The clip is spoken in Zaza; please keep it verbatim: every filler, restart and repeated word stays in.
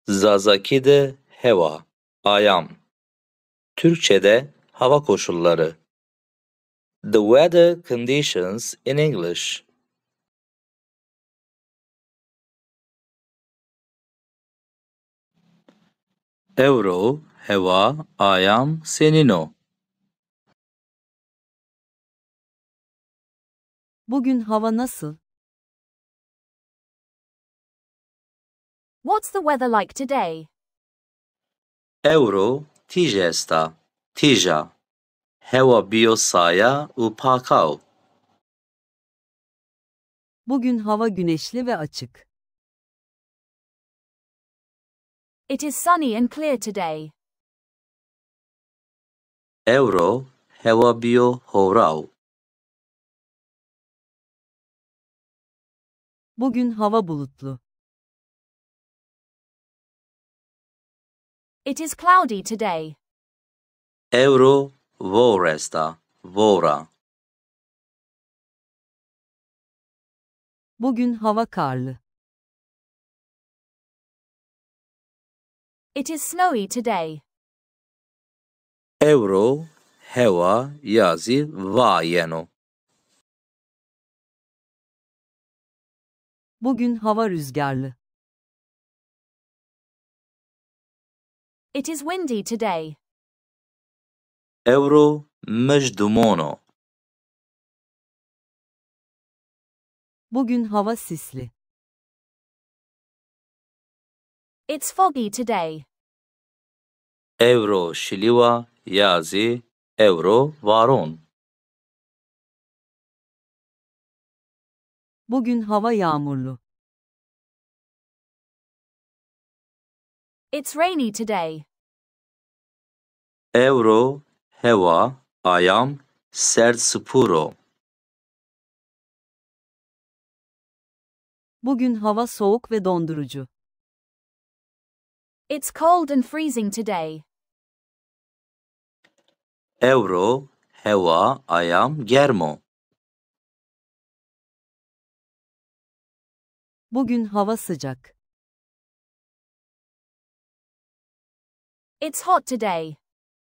Zazakî de hewa, ayam. Türkçe'de hava koşulları. The weather conditions in English. Ewro hewa, ayam senîn o? Bugün hava nasıl? What's the weather like today? Ewro tîj esta, tîj a. Hewa bîyo saya û pakau. Bugün hava güneşli ve açık. It is sunny and clear today. Ewro hewa bîyo howrau. Bugün hava bulutlu. It is cloudy today. Ewro vowr esta, vowr a. Bugün hava karlı. It is snowy today. Ewro hewa yazî va yeno. Bugün hava rüzgarlı. It is windy today. Ewro mij dumon o. Bugün hava sisli. It's foggy today. Ewro şilîw a, ya zî ewro varon. Bugün hava yağmurlu. It's rainy today. Ewro hewa ayam serd sipûr o. Bugün hava soğuk ve dondurucu. It's cold and freezing today. Ewro hewa ayam germ o. Bugün hava sıcak. It's hot today.